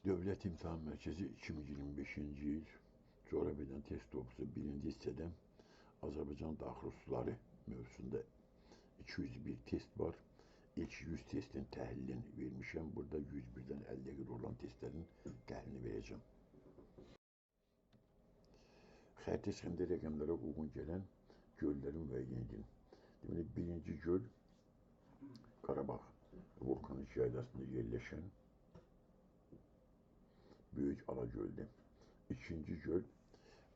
Dövlət İmtahan Mərkəzi 2025-ci il coğrafiyadan test toplusu birinci hissədə Azərbaycan daxili suları mövzusunda 201 test var. İlk 100 testin təhlilini vermişəm. Burada 101-dən 50-yə qədər olan testlərin təhlilini verəcəm. Xəritə sxemdə rəqəmlərə uyğun gələn gölləri müəyyən edin. Deməli, birinci göl Qarabağ vulkanik yaylasında yerləşən Böyük Alagöldür. İkinci göl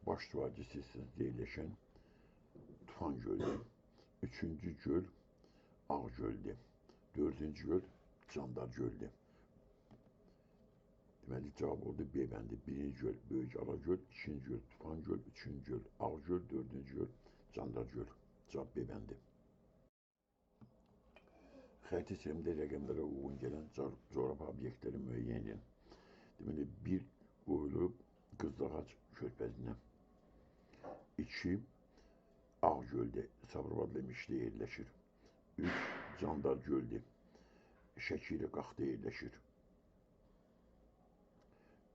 Baş su hadisəsində yerləşən Tufan Gölüdür. Üçüncü göl Ağgöldür. Dördüncü göl Candar Gölüdür. Deməli, cavab oldu B bəndi. Birinci göl Böyük Alagöl, ikinci göl Tufan Göl, üçüncü göl Ağgöl, dördüncü göl Candar Göl. Cavab B bəndi. Xəritə sxemində rəqəmlərə uyğun gələn coğrafi obyektləri müəyyən edin. Deməli, 1 qoyulub Qızılağac körfəzinə. 2 Ağgöldə, Sabirabadlı Mişdə yerləşir. 3 Candar Göldə, Şəki ilə Qaxda yerləşir.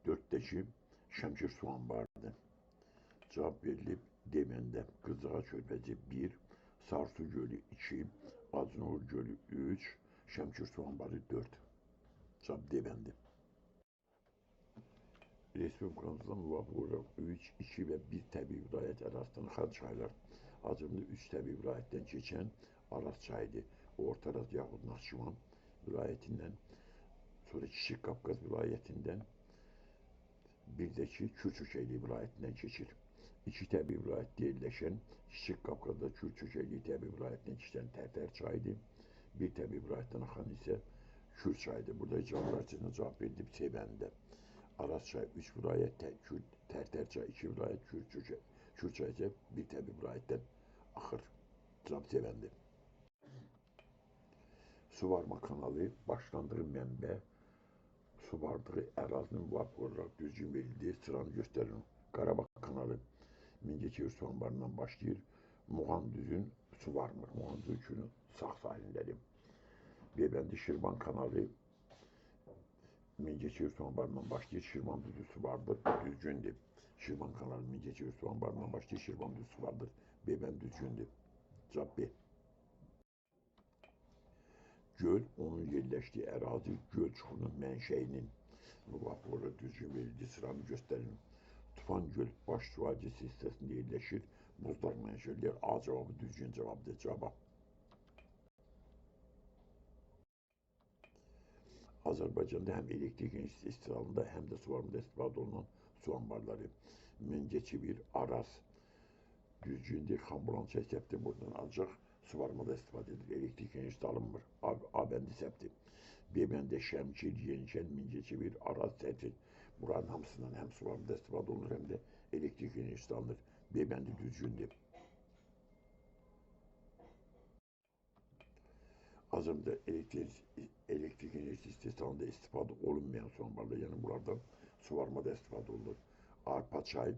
4-dəki Şəmkir su anbarıdır. Cavab verilib D bəndə. Qızılağac körfəzi 1, Sarsu Gölü 2, Acınor Gölü 3, Şəmkir su anbarı 4. Cavab D bəndi. Respublikamızda müvafiq olaraq 3, 2 və 1 təbii vilayət ərazisindən axan çaylar. Azərbaycanda 3 təbii vilayətdən keçən Araz çayıdır. Orta Araz yaxud Naxçıvan vilayətindən, sonra Kiçik Qafqaz vilayətindən, bir də ki, Kür çökəkliyi vilayətindən keçir. 2 təbii vilayətdə yerləşən Kiçik Qafqazda Kür çökəkliyi təbii vilayətindən keçən Tərtər çayıdır. Bir təbii vilayətdən axan isə Kür çayıdır. Burada cavablar içində cavab verilib C bəndində. Araz çayı 3 vilayət, Tərtər çayı 2 vilayət, Kür çayı isə bir təbii vilayətdən axır. Cavab C bəndi. Suvarma kanalı başlandığı mənbə, suvardığı ərazinin müvafiq olaraq düzgün verildiyi sıranı göstərin. Qarabağ kanalı Mingəçevir su anbarından başlayır. Muğan düzün su varmır. Muğan düzünün sağ sahilindədir. B bəndi Şirvan kanalı Mingəçevir su anbarından başlayır. Şirvan düzü su vardır. Düzgündür. Şirvan kanalı Mingəçevir su anbarından başlayır. Şirvan düzü su vardır. B bəndi düzgündür. Cavab B. Göl, onun yerləşdiyi ərazi göl çuxurunun mənşəyinin müvafiq olaraq düzgün verildiyi sıranı göstərin. Tufan Göl baş su hadisəsi hissəsində yerləşir. Buzlar mənşəlidir. A cavabı düzgün cavabdır. Cavab. Azərbaycanda həm elektrik enerjisi istehsalında, həm də suvarmada istifadə olunan su anbarları. Mingəçevir, Araz düzgündür. Xambulan çay səhvdir. Buradan ancaq suvarmada istifadə edilir. Elektrik enerjisi alınmır. A bəndi səhvdir. B bəndi Şəmkir, Yenikənd, Mingəçevir, Araz, Sərçin. Buranın hamısından həm suvarmada istifadə olunur, həm də elektrik enerjisi alınır. B bəndi düzgündür. Azərbaycanda elektrik enerjisi istehsalında istifadə olunmayan su anbarları, yəni bunlardan suvarmada istifadə olunur. Arpaçay,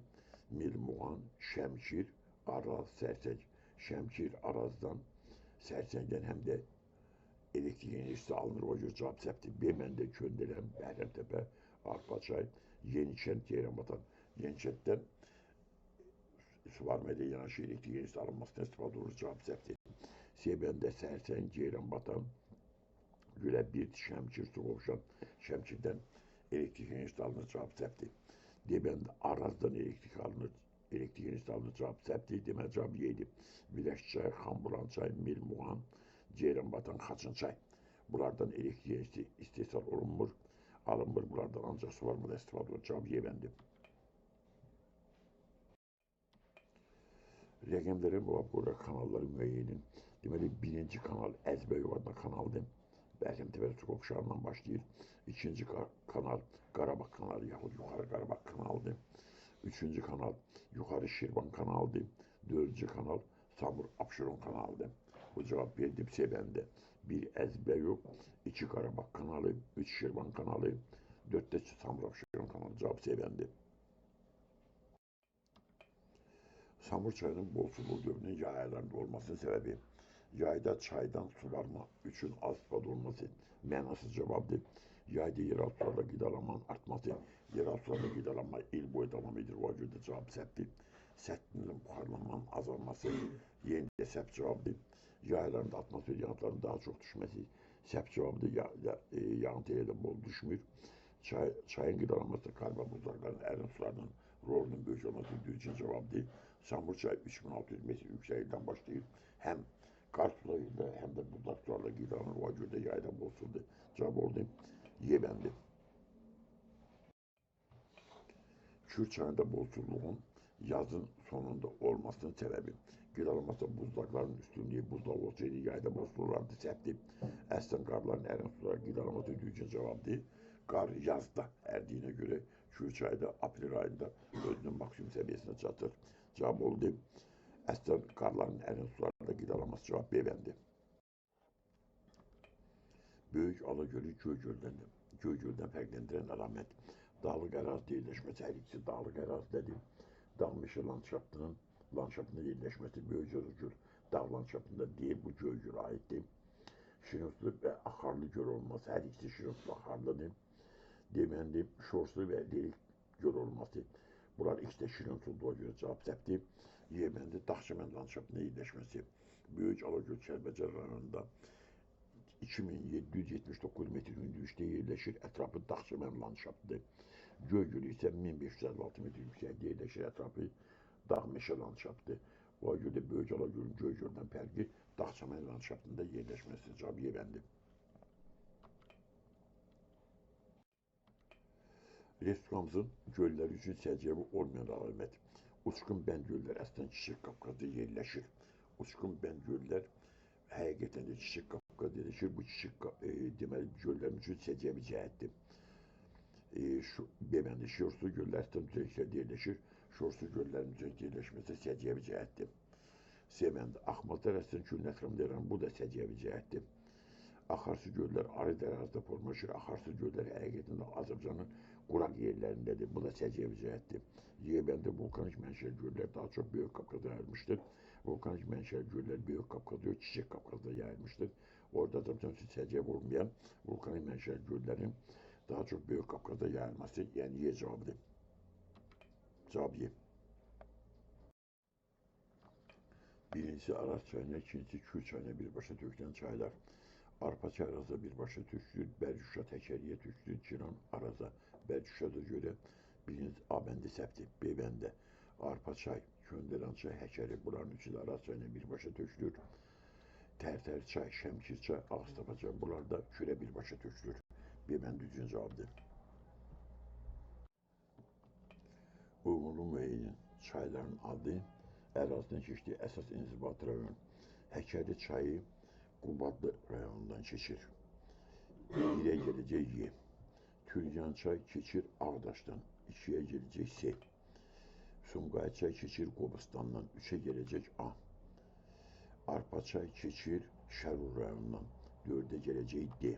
Mirmuğan, Şəmkir, Araz, Sərsəng. Şəmkir, Arazdan, Sərsəngdən həm də elektrik enerjisi alınır. O görə cavab səhvdir. B bəndə Köndələn, Bəhrəmtəpə, Arpaçay, Yenikənd, Ceyranbatan. Yenikənddən suvarma ilə yanaşı elektrik enerjisi alınmasına istifadə olunur. Cavab səhvdir. C bəndə Sərsəng, Ceyranbatan, Güləbird, Şəmkir, Suqovuşan. Şəmkirdən elektrik enerjisi alınır. Cavab səhvdir. D bəndə Arazdan elektrik alınır. Elektrik enerjisi alınır. Cavab səhvdir. Deməli, cavab Y-dir. Viləş çay, Xambulan çay, Mirmuğan, Ceyranbatan, Xaçın çay. Bunlardan elektrik enerjisi istehsal olunmur, alınmır. Bunlardan ancaq suvarmada istifadə olunur. Cavab Y bəndi. Rəqəmlərə müvafiq olaraq kanalları müəyyən edin. Deməli, birinci kanal Əzbəyov adına kanaldır. Bəhrəmtəpə su qovşağından başlayır. İkinci kanal Qarabağ kanalı yaxud Yuxarı Qarabağ kanalıdır. Üçüncü kanal Yuxarı Şirvan kanalıdır. Dördüncü kanal Samur Abşeron kanalıdır. Bu cavab verilib C bəndi. 1 Əzbəyov, 2 Qarabağ kanalı, 3 Şirvan kanalı, 4 də Samur Abşeron kanalı. Cavab C bəndi. Samur çayının bol sulu dövrünün yay aylarında olmasının səbəbi yayda çaydan suvarma üçün az istifadə olunması mənasız cavabdır. Yayda yeraltı sularla qidalanmanın artması. Yeraltı sularla qidalanma il boyu davam edir. Ona görə də cavab səhvdir. Səthindən buxarlanmanın azalması yenə də səhv cavabdır. Yaylarında atmosfer yağıntılarının daha çox düşməsi səhv cavabdır. Yağıntı elə də bol düşmür. Çayın qidalanması karbon buzlaqlarının, ərin sularının rolunun böyük olması düzgün cavabdır. Samur çayı 3600 metr yüksəklikdən başlayır. Həm qar suları ilə, həm də buzlaq sularla qidalanır. Ona görə də yayda bol sudur. Cavab oldu. Y bəndi. Kür çayında bolsuzluğun yazın sonunda olmasının səbəbi qidalanması buzlaqların üstünlüyü, buzlaq olsaydı yayda bol su olardı, səhvdir. Əslən qarların ərin suları qidalanması düzgün cavabdır. Qar yazda ərdiyinə görə Kür çayı da aprel ayında özünün maksimum səviyyəsinə çatır. Cavab oldu. Əslən qarların ərin sularında qidalanması cavab B bəndi. Böyük Alagölü Göygöldən fərqləndirən əlamət. Dağlıq ərazidə yerləşməsi, hər ikisi dağlıq ərazidədir. Dağ meşə landşaftında yerləşməsi Böyük Alagöl dağ landşaftında deyil, bu Göygölə aiddir. Şirinsu və axarlı göl olması, hər ikisi şirinsu axarlıdır. Deməli, şorslu və lerik göl olması. Bunlar ikisi də şirinsu olduğuna görə cavab səhvdir. Yeməndi, Dağçəmən landşaftında yerləşməsi. Böyük Alagöl Kəlbəcər rayonunda 2779 metr hündürlükdə yerləşir. Ətrafı Dağçəmən landşaftıdır. Göygölü isə 1556 metr yüksəklikdə yerləşir. Ətrafı dağ meşə landşaftıdır. Ona görə də Böyük Alagölün Göygöldən fərqi Dağçəmən landşaftında yerləşməsi. Cavab Y bəndi. Respublikamızın gölləri üçün səciyyəvi olmayan əlamət. Uçqun bənd göllər əslən Kiçik Qafqazda yerləşir. Uçqun bənd göllər həqiqətən də Kiçik Qafqazda yerləşir. Bu kiçik deməli göllərin üçün səciyyəvi cəhətdir. B bəndi şorsu göllər əslən düzənliklərdə yerləşir. Şorsu göllərin düzənlikdə yerləşməsi səciyyəvi cəhətdir. C bəndi Axmazlar əslən Kürün ətrafında yaranır. Bu da səciyyəvi cəhətdir. Axarsu göllər arid ərazidə formalaşır. Axarsu göllər həqiqətən də Azərbaycanın quraq yerlərindədir. Bu da səciyyəvi cəhətdir. Y bəndi vulkanik mənşəli göllər daha çox Böyük Qafqazda yayılmışdır. Vulkanik mənşəli göllər Böyük Qafqazda yox, Kiçik Qafqazda yayılmışdır. Orada Azərbaycan üçün səciyyəvi olmayan vulkanik mənşəli göllərin daha çox Böyük Qafqazda yayılması, yəni Y cavabıdır. Cavab Y. Birincisi Araz çayına, ikincisi Kür çayına birbaşa tökülən çaylar. Arpaçay Araza birbaşa tökülür, Bərcüşa Təkəriyə tökülür, Ciran Araza. Bərcüşada görə birinci A bəndi səhvdir, B bəndi Arpaçay, Köndələn çay, Həkəri, bunların üçü də Araz çayına birbaşa tökülür. Tərtər çay, Şəmkir çay, Ağstafa çay, bunlar da Kürə birbaşa tökülür. B bəndi düzgün cavabdır. Uyğunluq müeyinin çayların adı ərazidən keçdiyi əsas inzibat rayon. Həkəri çayı Qubadlı rayonundan keçir. 1-ə gələcək Y. Türgan çay keçir Ağdaşdan. 2-yə gələcək S. Sumqayıt çay keçir Qobustandan. 3-ə gələcək A. Arpaçay keçir Şərur rayonundan. 4-ə gələcək D.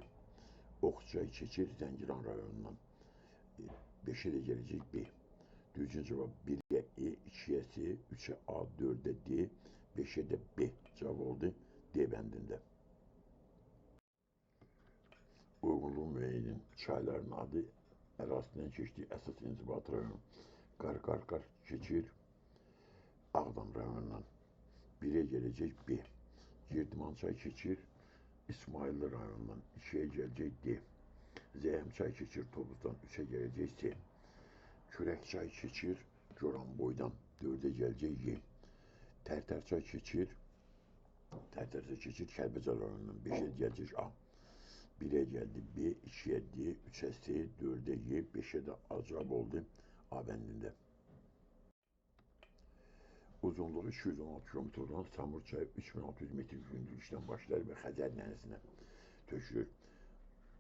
Oxçay keçir Zəngilan rayonundan. 5-ə də gələcək B. Düzgün cavab 1-ə E, 2-yə C, 3-ə A, 4-ə D, 5-ə də B cavab oldu D bəndində. Uyğunluq müeyinin çayların adı ərazisindən keçdiyi əsas inzibat rayon. Qarqarqar keçir Ağdam rayonundan. 1-ə gələcək B. Girdiman çay keçir İsmayıllı rayonundan. 2-yə gələcək D. Zəyəm çay keçir Tovuzdan. 3-ə gələcək C. Kürək çay keçir Goranboydan. 4-ə gələcək Y. Tərtər çay keçir Kəlbəcər rayonundan. 5-ə gələcək A. 1-ə gəldi B, 2-yə D, 3-ə C, 4-ə Y, 5-ə də A cavab oldu A bəndində. Uzunluğu 216 km olan Samur çayı 3600 metr hündürlükdən başlayır və Xəzər dənizinə tökülür.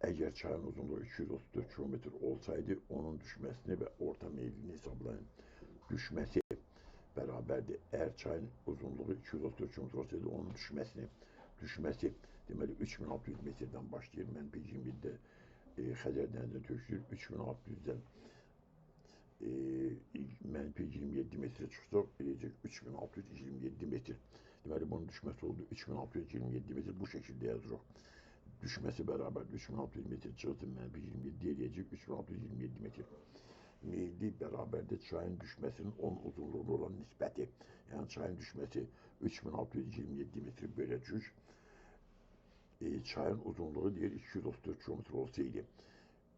Əgər çayın uzunluğu 234 km olsaydı, onun düşməsini və orta meylini hesablayın. Düşməsi bərabərdir. Əgər çayın uzunluğu 234 km olsaydı, onun düşməsi deməli 3600 metrdən başlayır. Mənfi 27-də Xəzər dənizinə tökülür. 3600-dən mənfi 27 metrə çıxsaq, eləyəcək 3627 metr. Deməli, bunun düşməsi oldu 3627 metr. Bu şəkildə yazırıq. Düşməsi bərabər 3600 metr çıxılsın mənfi 27 eləyəcək 3627 metr. Meyilli bərabərdir çayın düşməsinin onun uzunluğuna olan nisbəti. Yəni çayın düşməsi 3627 metr böləcək. Çayın uzunluğu deyir 234 kilometr olsaydı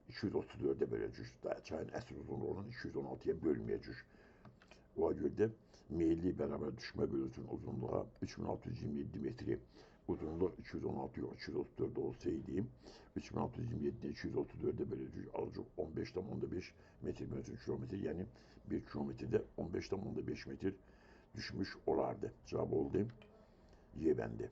234'e böləcək. Çayın əsl uzunluğunun 216'ya bölməyəcək. Ona görə də meyilli bərabər düşmə bölünsün uzunluğa 3627 metri uzunluq 216 yox 234 olsaydı 3627-ni 234'e böləcək alacaq 15,5 metr bölünsün kilometr, yəni 1 kilometrdə 15,5 metr düşmüş olardı. Cavab oldu Y bəndi.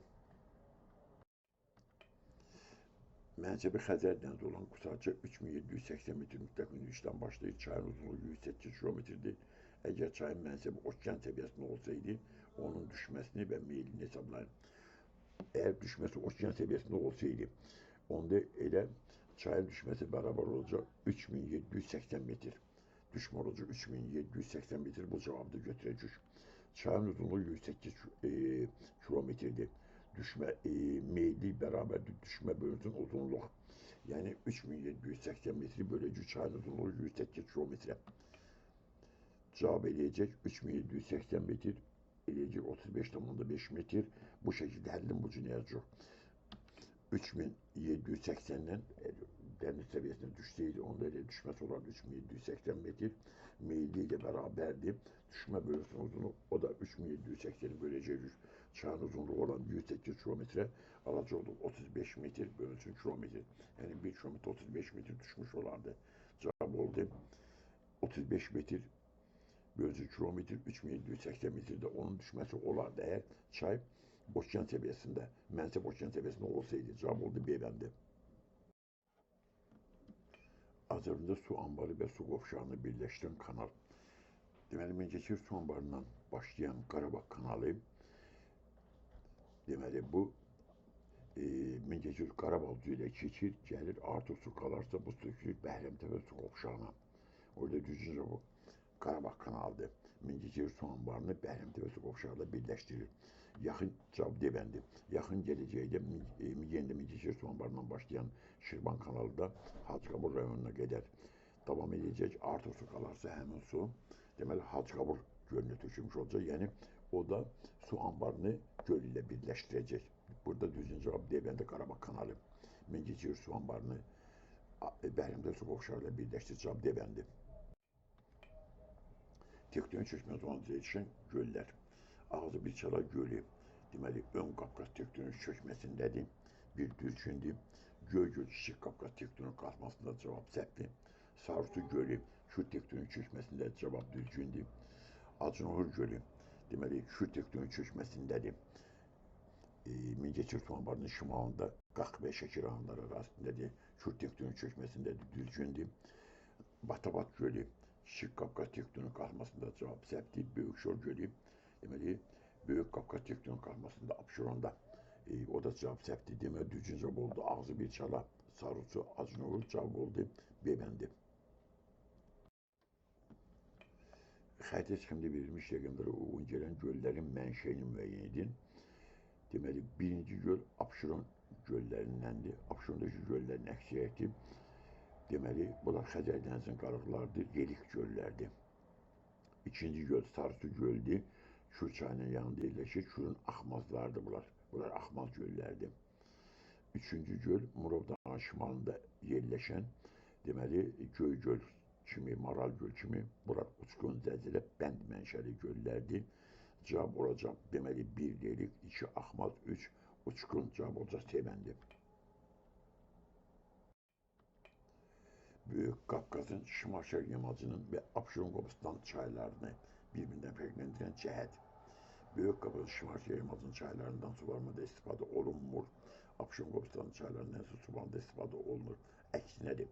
Mənsəbi Xəzər dənizi olan Qusarçay 3780 metr mütləq hündürlükdən başlayır. Çayın uzunluğu 108 kilometrdir. Əgər çayın mənsəbi okean səviyyəsində olsaydı, onun düşməsini və meylini hesablayın. Əgər düşməsi okean səviyyəsində olsaydı, onda elə çayın düşməsi bərabər olacaq 3780 metr. Düşmə olacaq 3780 metr, bu cavabı da götürəcək. Çayın uzunluğu 108 kilometrdir. Düşmə meyli bərabərdir düşmə bölünsün uzunluq. Yəni 3780 metri böləcək çayın uzunluğu 108 kilometrə. Cavab eləyəcək 3780 metr eləyəcək 35,5 metr. Bu şəkildə həllin bu cür yazacaq. 3780-dən dəniz səviyyəsinə düşsəydi, onda elə düşməsi olardı 3780 metr. Meyli ilə bərabərdir. Düşmə bölünsün uzunluq, o da 3780-i böləcək. Çayın uzunluğu olan 108 kilometre alacaqdıq 35 metr bölünsün kilometr. Yəni 1 kilometr 35 metr düşmüş olardı. Cavab oldu 35 metr bölünsün kilometr 3780 metrdə onun düşməsi olardı. Əgər çay okean səviyyəsində, mənsəb okean səviyyəsində olsaydı, cavab oldu B bəndi. Azərbaycanda su anbarı və su qovşağını birləşdirən kanal. Deməli, Mingəçevir su anbarından başlayan Qarabağ kanalı, deməli, bu Mingəçevir Qarabağ ilə keçir, gəlir, artıq su qalarsa bu su tökülür Bəhrəmtəpə su qovşağına. Orada düzgün bu Qarabağ kanalıdır. Mingəçevir su anbarını Bəhrəmtəpə su qovşağı ilə birləşdirir. Yaxın cavab D bəndi. Yaxın gələcəkdə yenə də Mingəçevir su anbarından başlayan Şirvan kanalı da Hacıqabul rayonuna qədər davam edəcək. Artıq su qalarsa həmin su, deməli, Hacıqabul gölünə tökülmüş olacaq. Yəni, o da su anbarını göl ilə birləşdirəcək. Burada düzgün cavab D bəndi Qarabağ kanalı. Mingəçevir su anbarını Bəhrəmtəpə su qovşağı ilə birləşdirir. Cavab D bəndi. Tektonik çökmə zonasında yerləşən göllər. Ağzıbirçala gölü, deməli, Ön Qafqaz tektonik çökməsindədir. Bir düzgündür. Göygöl Kiçik Qafqaz tektonik qalxmasında cavab səhvdir. Sarısu gölü Kür tektonik çökməsində cavab düzgündür. Acınohur gölü, deməli, Kür tektonik çökməsindədir. Mingəçevir su anbarının şimalında Qax və Şəki rayonları arasındadır. Kür tektonik çökməsindədir, düzgündür. Batabat gölü Kiçik Qafqaz tektonik qalxmasında cavab səhvdir. Böyükşor gölü, deməli, Böyük Qafqaz tektonik qalxmasında Abşeronda, o da cavab səhvdir. Deməli, düzgün cavab oldu. Ağzıbirçala, Sarısu, Acınohur cavab oldu. B bəndi. Xəritə çıxımda verilmiş rəqəmlərə uyğun gələn göllərin mənşəyini müəyyən edin. Deməli, birinci göl Abşeron göllərindəndir. Abşerondakı göllərin əksəriyyəti, deməli, bunlar Xəzər dənizinin qalıqlarıdır, relik göllərdir. İkinci göl Sarısu göldür. Kür çayının yanında yerləşir. Kürün axmazlarıdır bunlar. Bunlar axmaz göllərdir. Üçüncü göl Murov dağının şimalında yerləşən, deməli, Göygöl kimi, Maral göl kimi, bunlar uçqun, zəlzələ, bənd mənşəli göllərdir. Cavab olacaq, deməli, 1 relik, 2 axmaz, 3 uçqun, cavab olacaq C bəndi. Böyük Qafqazın şimal-şərq yamacının və Abşeron Qobustan çaylarını bir-birindən fərqləndirən cəhət. Böyük Qafqazın şimal-şərq yamacının çaylarından suvarmada istifadə olunmur. Abşeron Qobustan çaylarından isə suvarmada istifadə olunur. Əksinədir.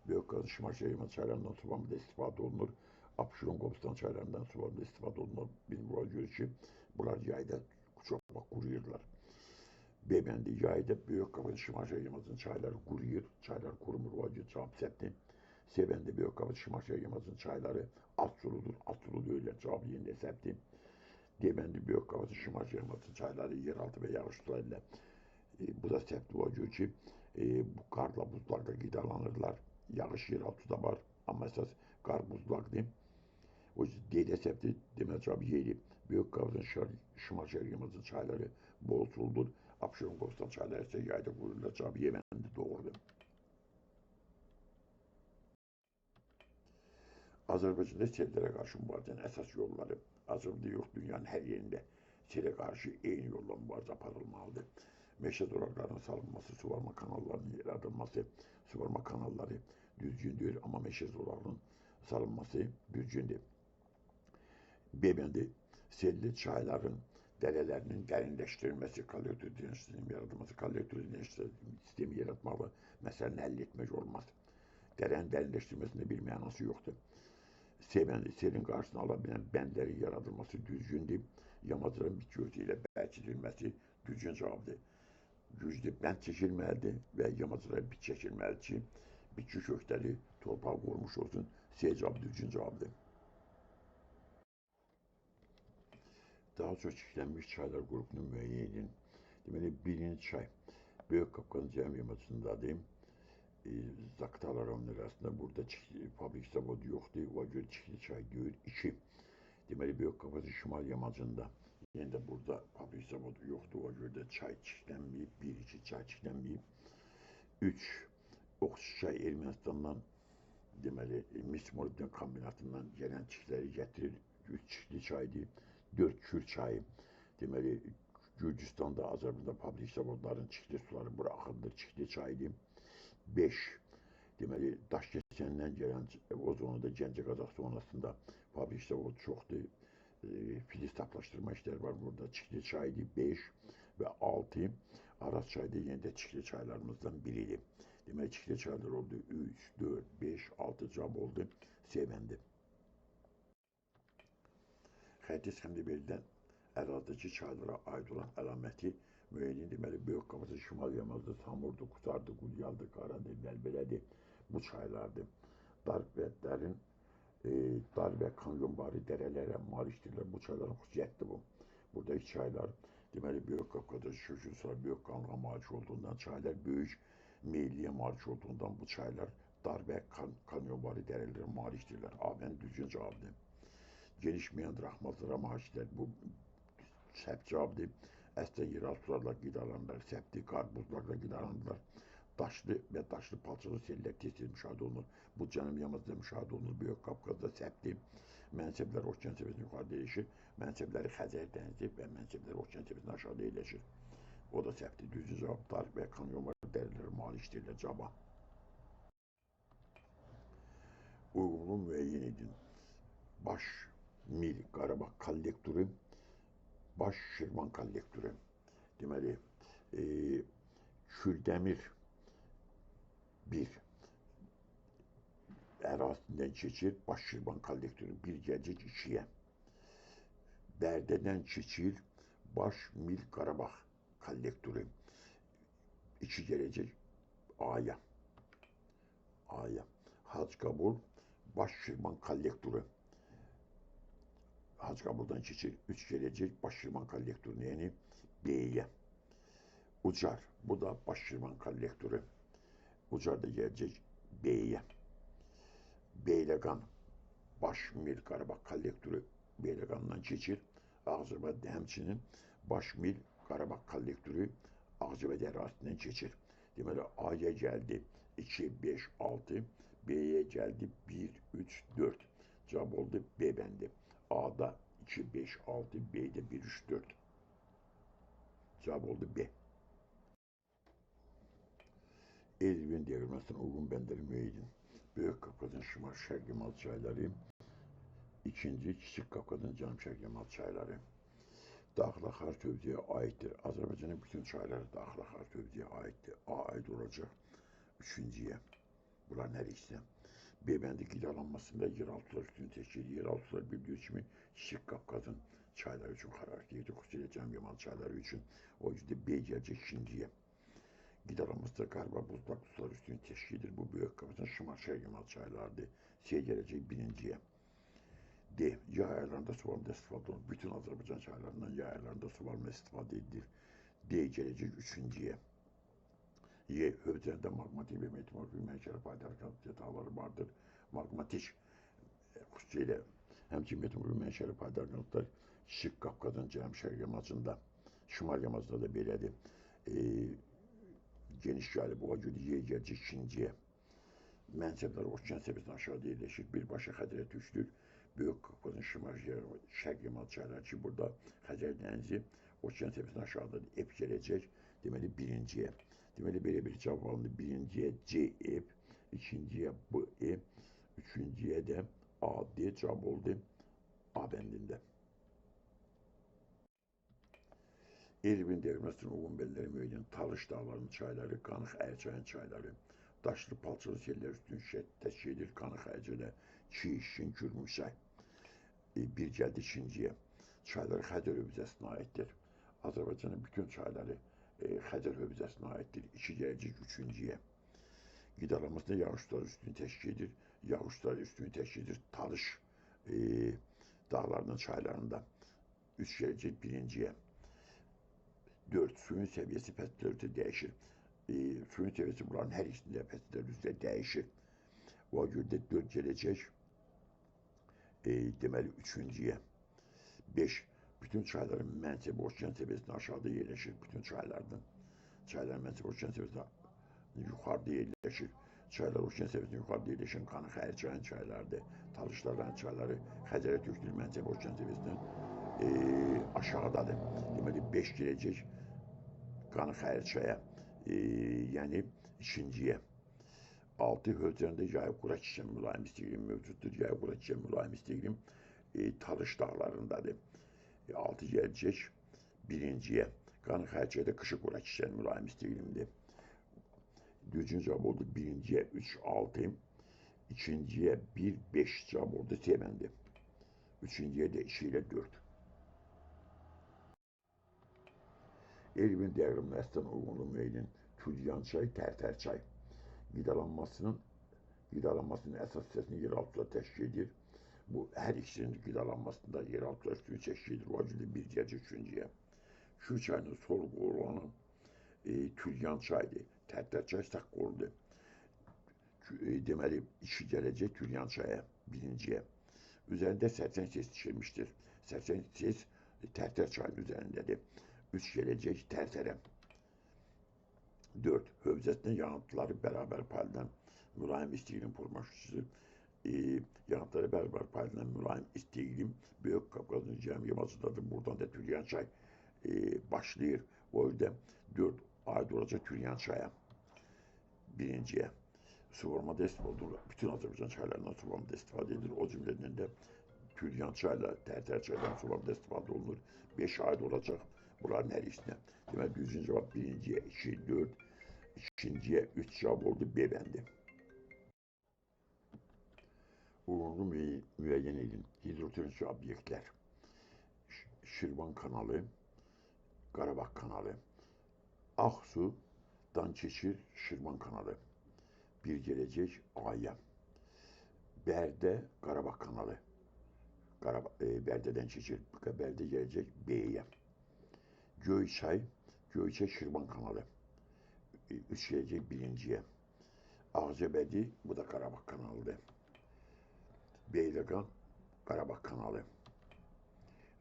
Böyük Qafqazın şimal-şərq yamacı çaylarından suvarmada istifadə olunur. Abşeron Qobustan çaylarından suvarmada istifadə olunur. Biz bura görürük ki, bunlar yayda çox vaxt quruyurlar. B bəndi yayda Böyük Qafqazın şimal-şərq yamacının çayları quruyur. Çaylar qurumur. Ona görə cavab səhvdir. C bəndi Böyük Qafqazın şimal-şərq yamacının çayları az suludur. Az sulu deyirlər. Cavab yenə də səhvdir. D bəndi Böyük Qafqazın şimal-şərq yamacının çayları yeraltı və yağış suları ilə. Bu da səhvdir. Ona görə ki, Bu qarla, buzlarla qidalanırlar. Yağış yeraltı da var, amma əsas qar buzlaqdır. O D-də səhvdir, deməli cavab Y-dir. Böyük Qafqazın şimal-şərq yamacı çayları bol suludur. Abşeron Qobustan çayları isə yayda qururlar. Cavab Y bəndi doğrudur. Azərbaycanda sellərə qarşı mübarizənin əsas yolları Azərbaycanda yox, dünyanın hər yerində selə qarşı eyni yolla mübarizə aparılmalıdır. Meşə zolaqlarının salınması, suvarma kanallarının yaradılması, suvarma kanalları düzgün deyil, amma meşə zolağının salınması düzgündür. B bəndi selli çayların dərələrinin dərinləşdirilməsi, kollektor drenaj sistemi yaradılması, kollektor drenaj sistemi yaratmaqla məsələni həll etmək olmaz. Dərənin dərinləşdirilməsində bir mənası yoxdur. C bəndi selin qarşısını ala bilən bəndlərin yaradılması düzgündür. Yamacların bitki örtüyü ilə bərkidilməsi düzgün cavabdır. Güclü bənd çəkilməlidir və yamaclara bit çəkilməlidir ki, bitki kökləri torpağı qorumuş olsun. C cavabı düzgün cavabdır. Daha çox çiklənmiş çaylar qrupunu müəyyən edin. Deməli, birinci çay Böyük Qafqazın cənub yamacındadır. Zaqatala rayonları arasında burada fabrik zavodu yoxdur. Ona görə çikli çay deyil. 2. Deməli, Böyük Qafqazın şimal yamacında yenə də burada fabrik zavodu yoxdur. Ona görə də çay çiklənməyib. 1-2 çay çiklənməyib. 3. Oxçu çay Ermənistandan, deməli, mis molibden kombinatından gələn çikləri gətirir. 3 çikli çaydır. 4 Kür çayı. Deməli, Gürcüstanda, Azərbaycanda fabrik zavodların çikli suları bura axıdılır. Çikli çaydır. 5. Deməli, Daşkəsəndən gələn o zonada, Gəncə-Qazax zonasında fabrik zavodu çoxdur. Filiz saflaşdırma işləri var burada. Çikli çaydır. 5 və 6. Araz çayı da yenə də çikli çaylarımızdan biridir. Deməli, çikli çaylar oldu. 3, 4, 5, 6 cavab oldu. C bəndi. Xəritə sxemdə verilən ərazidəki çaylara aid olan əlaməti müəyyən. Deməli, Böyük Qafqazın şimal yamacı Samurdur, Qusardır, Qudyaldır, Qaradır, Bəlbələdir. Bu çaylardır. Dar və dərin, dar və kanyonvari dərələrə malikdirlər. Bu çayların xüsusiyyətidir bu. Buradakı çaylar, deməli, Böyük Qafqazda çökün sular böyük qalınlığa malik olduğundan, çaylar böyük meyilliyə malik olduğundan bu çaylar dar və kanyonvari dərələrə malikdirlər. A bəndi düzgün cavabdır. Geniş meandr axmazlara malikdirlər. Bu səhv cavabdır. Əslən yeraltı sularla qidalanırlar, səhvdir, qar buzlarla qidalanırlar. Daşlı və daşlı palçıqlı sellər tez-tez müşahidə olunur. Bu cənub yamacda müşahidə olunur. Böyük Qafqazda səhvdir. Mənsəblər okean səviyyəsindən yuxarıda yerləşir. Mənsəbləri Xəzər dənizi və mənsəbləri okean səviyyəsindən aşağıda yerləşir. O da səhvdir. Düzgün cavab dar və kanyonvari dərələrə malikdirlər. Cavab. Uyğunluğu müəyyən edin. Baş Mil Qarabağ kollektoru, Baş Şirvan kollektoru. Deməli, Kürdəmir 1 ərazisindən keçir, Baş Şirvan kollektoru 1 gələcək 2-yə. Bərdədən keçir, Baş Mil Qarabağ kollektoru 2 gələcək A-ya. A-ya. Hacıqabul Baş Şirvan kollektoru Hacıqabuldan keçir, 3 gələcək Baş Şirvan kollektorunu, yəni B-yə. Ucar, bu da Baş Şirvan kollektoru. Ucar da gələcək B-yə. Beyləqan, Baş Mil Qarabağ kollektoru Beyləqandan keçir. Ağcabədi həmçinin Baş Mil Qarabağ kollektoru Ağcabədi ərazisindən keçir. Deməli, A-ya gəldi 2, 5, 6, B-yə gəldi 1, 3, 4. Cavab oldu B bəndi. A-da 2, 5, 6, B-də 1, 3, 4. Cavab oldu B. Elvin diyagramasına uyğun bəndləri müəyyən edin. Böyük Qafqazın şimal-şərq yamacı çayları, ikinci Kiçik Qafqazın cənub-şərq yamacı çayları. Daxili axar hövzəyə aiddir. Azərbaycanın bütün çayları daxili axar hövzəyə aiddir. A aid olacaq üçüncüyə. Bunların hər ikisinə. B bəndi qidalanmasında yeraltı sular üstünü təşkil edir. Yeraltı sular bildiği kimi Kiçik Qafqazın çayları üçün xarakterdir. Xüsusilə cənub yamacı çayları üçün. O yüzden B gələcək ikinciyə. Qidalanmasında qar və buzlaq sular üstünü təşkil edir. Bu Böyük Qafqazın şimal-şərq yamacı çaylarıdır. C gələcək birinciyə. D. Yay aylarında suvarmada istifadə olunur. Bütün Azərbaycan çaylarından yay aylarında suvarmada istifadə edilir. D gələcək üçüncüyə. Y. Hövzəndə maqmatik və metamorfik mənşəli paydarlı qazıntı yataqları vardır. Maqmatik xüsusilə həmçinin metamorfik mənşəli paydarlı qazıntılar Kiçik Qafqazın cənub-şərq yamacında, şimal yamacında da belədir. Geniş gəlib, ona görə Y gələcək ikinciyə. Mənsəblər okean səviyyəsindən aşağıda yerləşir. Birbaşa Xəzərə tökülür. Böyük Qafqazın şimal-şərq yamacı çayları ki, burada Xəzər dənizi okean səviyyəsindən aşağıdadır. F gələcək, deməli birinciyə. Deməli, belə bir cavab alındı. Birinciyə C, F, ikinciyə B, E, üçüncüyə də A, D cavab oldu A bəndində. Elbin diaqrammasının uyğun belləri müəyyən Talış dağlarının çayları, Qanıq Ərçayın çayları, daşlı palçılı sellər üstün təşkil edir Qanıq Ərçayda Çişin, Gürmüşay. Bir gəldi ikinciyə. Çayları Xəzər hövzəsinə aiddir. Azərbaycanın bütün çayları Xəzər hövzəsinə aiddir. İki gələcək üçüncüyə. Qidalanmasında yağışlar üstünü təşkil edir. Yağışlar üstünü təşkil edir Talış dağlarının çaylarında. Üç gələcək birinciyə. 4. Suyun səviyyəsi fəsillər üzrə dəyişir. Suyun səviyyəsi bunların hər ikisində fəsillər üzrə dəyişir. Ona görə də 4 gələcək, deməli, üçüncüyə. 5. Bütün çayların mənsəbi okean səviyyəsindən aşağıda yerləşir. Bütün çaylardan. Çayların mənsəbi okean səviyyəsindən yuxarıda yerləşir. Çaylar okean səviyyəsindən yuxarıda yerləşən Qanıq Ərçayın çaylarıdır. Talışların çayları Xəzərə tökülür, mənsəbi okean səviyyəsindən aşağıdadır. Deməli, 5 gələcək Qanıq Ərçaya, yəni ikinciyə. 6. Hövzəndə yayı quraq içən mülayim isti iqlim mövcuddur. Yayı quraq içən mülayim isti iqlim Talış dağlarındadır. 6 gələcək birinciyə. Qanıq Ərçayda qışı quraq içən mülayim isti iqlimdir. Düzgün cavab oldu. Birinciyə 3, 6, ikinciyə 1, 5 cavab oldu. C bəndi. Üçüncüyə də 2 ilə 4. Elbin diaqramına əsasən uyğunluq müəyyən Türyan çay, Tərtər çay. Qidalanmasının əsas hissəsini yeraltı sular təşkil edir. Bu, hər ikisinin qidalanmasında yeraltı sular üstünü təşkil edir. O cürdə bir gələcək üçüncüyə. Kür çayının sol qolu olan Türyan çaydır. Tərtər çay sağ qoludur. Deməli, iki gələcək Türyan çaya, birinciyə. Üzərində Sərsəng ses tikilmişdir. Sərsəng ses Tərtər çayının üzərindədir. 3 gələcək Tərtərə. 4. Hövzəsində yanıntıları bərabər paylanan mülayim isti iqlim formalaşması. Yanıntıları bərabər paylanan mülayim isti iqlim Böyük Qafqazın cənub yamacındadır. Buradan da Türyan çay başlayır. O yüzden 4 aid olacaq Türyan çaya. Birinciyə. Suvarmada istifadə olunur. Bütün Azərbaycan çaylarından suvarmada istifadə edilir. O cümlədən də Türyan çayla, Tərtər çaydan suvarmada istifadə olunur. 5 aid olacaq bunların hər ikisinə. Deməli, düzgün cavab birinciyə 2, 4, ikinciyə 3 cavab oldu B bəndi. Uyğunluğu müəyyən edin. Hidrotexniki obyektlər. Şirvan kanalı, Qarabağ kanalı. Ağsudan keçir Şirvan kanalı. Bir gələcək A'ya. Bərdə Qarabağ kanalı. Bərdədən keçir. Bərdə gələcək B'yə. Göyçay, Göyçay Şirvan kanalı. 3 gələcək birinciyə. Ağcabədi, bu da Qarabağ kanalıdır. Beyləqan, Qarabağ kanalı.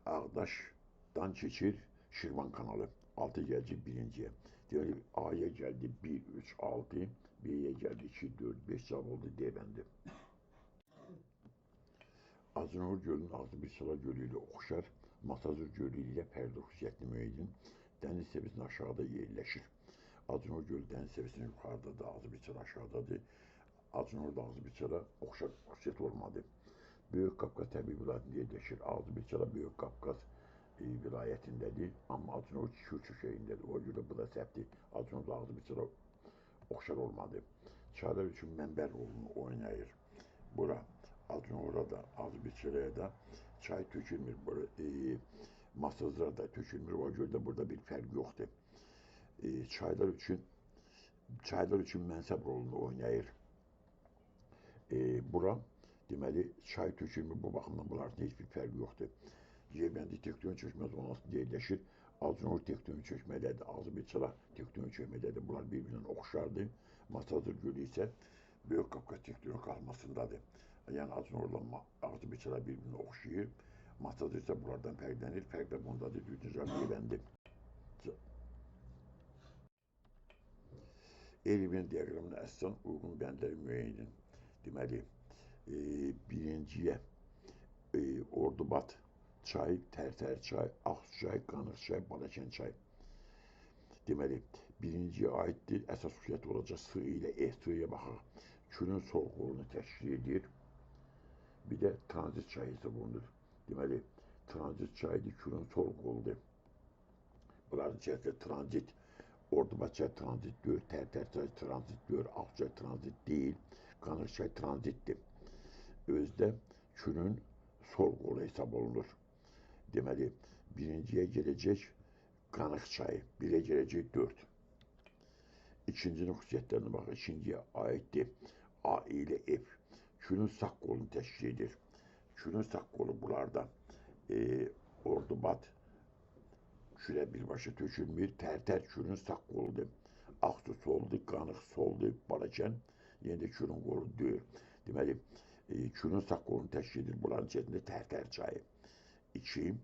Ağdaşdan keçir Şirvan kanalı. 6 gələcək birinciyə. Deməli, A'ya gəldi 1, 3, 6, B'yə gəldi 2, 4, 5 cavab oldu D bəndi. Acınor gölünün ağzı bir sıra gölü ilə oxşar, Masazır gölü ilə fərqli xüsusiyyətli müəyyən dəniz səviyyəsindən aşağıda yerləşir. Acınor gölü dəniz səviyyəsindən yuxarıdadır, ağzı bir sıra aşağıdadır. Acınor da ağzı bir sıra oxşar xüsusiyyət olmadı. Böyük Qafqaz təbii vilayətində yerləşir. Ağzı bir sıra Böyük Qafqaz vilayətindədir, amma Acınor Kür çökəyindədir. Ona görə bu da səhvdir. Acınor da ağzı bir sıra oxşar olmadı. Çaylar üçün mənbə rolunu oynayır. Bura Acınora da, Ağzıbirçələyə da çay tökülmür. Bura, Masazıra da tökülmür. Ona görə də burada bir fərq yoxdur. Çaylar üçün mənsəb rolunu oynayır. Bura deməli çay tökülmür. Bu baxımdan bunların heç bir fərqi yoxdur. Yerbəndi tekton çökmə zonasında yerləşir. Acınor tektonik çökmədədir, Ağzıbeçara tektonik çökmədədir. Bunlar bir-birindən oxşardır. Masazır gölü isə Böyük Qafqaz tektonik qalxmasındadır. Yəni Acınorla Ağzıbeçara bir-birinə oxşayır. Masazır isə bunlardan fərqlənir. Fərq də bundadır. Düzgün cavab B bəndi. Elvin diaqramına əsasən uyğun bəndləri müəyyən edin. Deməli, birinciyə Ordubat çay, Tərtər çay, Ağsu çay, Qanıq çay, Balakən çay. Deməli, birinciyə aiddir, əsas xüsusiyyəti olacaq S ilə E, S-yə baxaq. Kürün sol qolunu təşkil edir. Bir də tranzit çayı hesab olunur. Deməli, tranzit çayıdır, Kürün sol qoludur. Bunların içərisində tranzit, Ordubat çay tranzit deyil, Tərtər çay tranzit deyil, Ağsu çay tranzit deyil, Qanıq çay tranzitdir. Özdə Kürün sol qolu hesab olunur. Deməli, birinciyə gələcək Qanıq çayı, birə gələcək 4. İkincinin xüsusiyyətlərinə baxaq, ikinciyə aiddir A ilə F. Kürün sağ qolunu təşkil edir. Kürün sağ qolu bunlarda Ordubat kürə birbaşa tökülmür, Tərtər kürün sağ qoludur. Ağsu soldur, Qanıq soldur, Balakən yenə də kürün qolu deyil. Deməli, kürün sağ qolunu təşkil edir. Bunların içərisində Tərtər çayı. 2,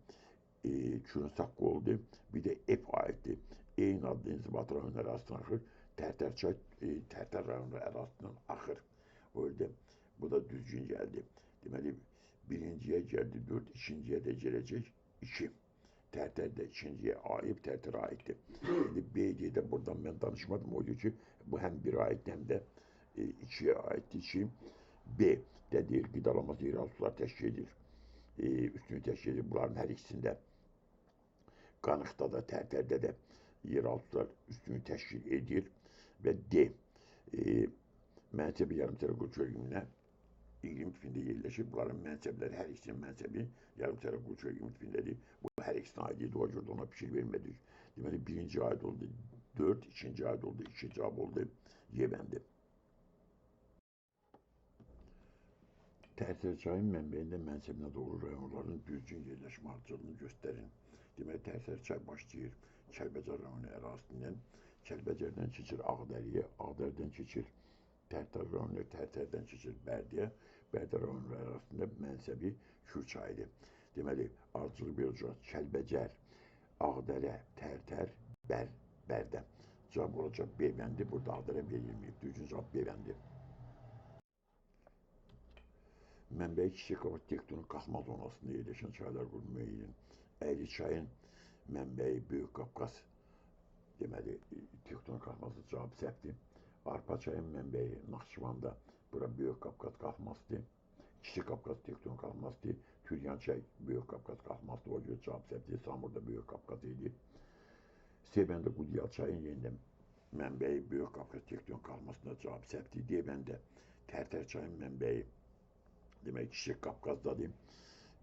kürün sağ qoludur. Bir də F aiddir. Eyni adlı inzibat rayonu ərazisindən axır. Tərtər çay Tərtər rayonu ərazisindən axır. O yüzden bu da düzgün gəldi. Deməli, birinciyə gəldi 4, ikinciyə də gələcək 2. Tərtər də ikinciyə aid, Tərtərə aiddir. İndi B, D-də buradan mən danışmadım. O ki, bu həm 1-ə aiddir, həm də 2-yə aiddir ki, B də deyir, qidalanması yeraltı sular təşkil edir. Üstünü təşkil edir. Bunların hər ikisində Qanıqda da, Tərtərdə də yeraltı sular üstünü təşkil edir. Və D, mənsəbi yarımçərə quru iqlim tipində yerləşir. Bunların mənsəbləri, hər ikisinin mənsəbi yarımçərə quru iqlim tipindədir. Bu hər ikisinə aid idi. O görə ona fikir vermədik. Deməli, birinci aid oldu 4, ikinci aid oldu 2, cavab oldu Y bəndi. Tərtər çayın mənbəyində mənsəbinə doğru rayonların düzgün yerləşmə ardıcıllığını göstərin. Deməli, Tərtər çay başlayır Kəlbəcər rayonu ərazisindən. Kəlbəcərdən keçir Ağdəriyə, Ağdərdən keçir Tərtər rayonu, Tərtərdən keçir Bərdəyə, Bərdə rayonu ərazisində mənsəbi Kür çayıdır. Deməli, ardıcıl bir olacaq Kəlbəcər, Ağdərə, Tərtər, Bərdə. Cavab olacaq B bəndi. Burada Ağdərə verilməyib. Düzgün cavab B bəndi. Mənbəyi Kiçik Qafqaz tektonik qalxma zonasında yerləşən çaylar qrupu müəyyən edin. Əyri çayın mənbəyi Böyük Qafqaz, deməli, tektonik qalxması cavab səhvdir. Arpa çayın mənbəyi Naxçıvanda, bura Böyük Qafqaz qalxmasıdır. Kiçik Qafqaz tektonik qalxmasıdır. Türyan çay Böyük Qafqaz qalxmasıdır. O görə cavab səhvdir. Samurda Böyük Qafqaz idi. C bəndə Qudyal çayın yenə mənbəyi Böyük Qafqaz tektonik qalxmasında cavab səhvdir. D bəndə Tərtər çayın mənbəyi demək Kiçik Qafqazdadır.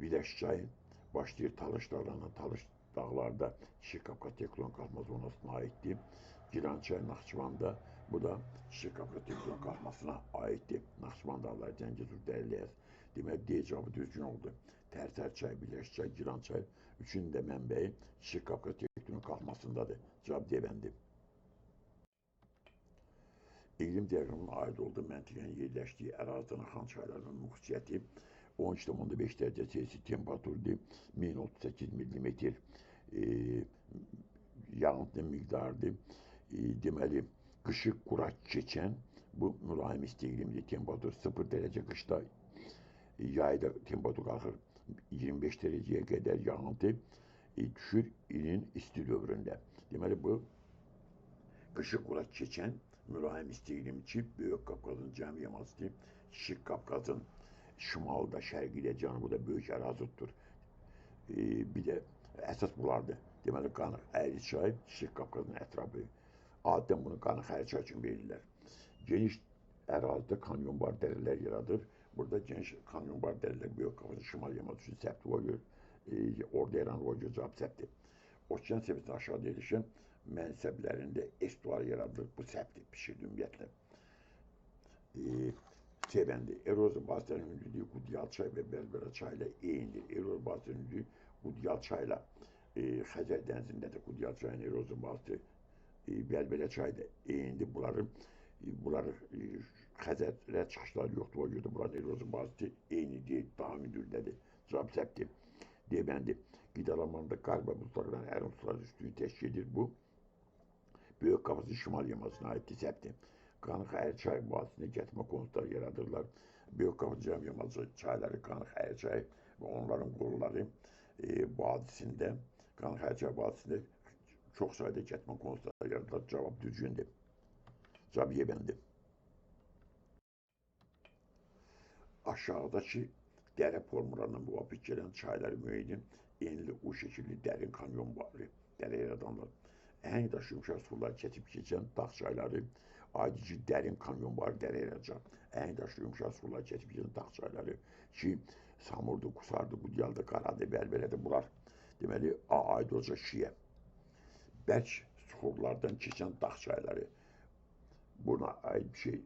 Viləş çayı başlayır Talış dağlarından, Talış dağlarda Kiçik Qafqaz tektonik qalxma zonasına aiddir. Giran çayı Naxçıvanda, bu da Kiçik Qafqaz tektonik qalxmasına aiddir. Naxçıvan dağları, Zəngəzur dərləyəz. Demək D cavabı düzgün oldu. Tərtər çay, Biləş çay, Giran çay üçünün də mənbəyi Kiçik Qafqaz tektonik qalxmasındadır. Cavab D bəndi. İqlim diaqramına aid olduğu məntiqənin yerləşdiyi ərazidən axan çayların xüsusiyyəti 13,5 dərəcə Selsi temperaturdur, 1038 millimetr yağıntı miqdarıdır. Deməli, qışı quraq keçən bu mülayim isti iqlimdir. Temperatur 0 dərəcə qışda, yayda temperatur qalxır 25 dərəcəyə qədər yağıntı düşür ilin isti dövründə. Deməli, bu qışı quraq keçən mülayim isti iqlim ki, Böyük Qafqazın cəmi yamasıdır. Kiçik Qafqazın şimalda, şərqində, cənubuda böyük ərazi tutur. Bir də əsas bunlardır. Deməli, Qanıq Əyri çay, Kiçik Qafqazın ətrafı. Adətən bunu Qanıq Əyri çay üçün verirlər. Geniş ərazidə kanyonbar dərələr yaradır. Burada geniş kanyonbar dərələr Böyük Qafqazın şimal yaması üçün səhvdir. O görə, orada yaranır, o görə cavab səhvdir. Okean səviyyəsindən aşağıda yerləşən mənsəblərində estuar yaradılır. Bu səhvdir, pişirdi ümumiyyətlə. C bəndi. Eroziya vasitələrinin hündürlüyü Qudyal çay və Bəlbəra çayı ilə eynidir. Eroziya vasitələrinin hündürlüyü Qudyal çayla Xəzər dənizindədir Qudyal çayının eroziya vasitəsi. Bəlbələ çayı da eynidir. Bunları Xəzərə çıxışları yoxdur. O görə bunların eroziya vasitəsi eyni deyil, daha hündürdədir. Cavab səhvdir. D bəndi. Qidalanmada qar və buzlaqların ərin suları üstünü təşkil edir. Bu Böyük Qafqazın şimal yamasına aiddir, səhvdir. Qanıq Əyri çayı vadisində gətirmə konusları yaradırlar. Böyük Qafqaz cənub yaması çayları Qanıq Əyri çayı və onların qolları vadisində, Qanıq Əyri çayı vadisində çox sayda gətirmə konusları yaradırlar. Cavab düzgündür. Cavab Y bəndi. Aşağıdakı dərə formlarına müvafiq gələn çayları müəyyən enli U şəkilli dərin kanyon var, dərə yaradanlar. Əhəng daşı yumşaq sular kəsib keçən dağ çayları, ayrıca dərin kanyon var, dərə yaradacaq. Əhəng daşı yumşaq sular kəsib keçən dağ çayları ki, Samurdur, Qusardır, Qudyaldır, Qaradır, Bəlbələdir bunlar. Deməli, A aid olacaq Şiyə. Bərk suxurlardan keçən dağ çayları. Buna aid bir şey,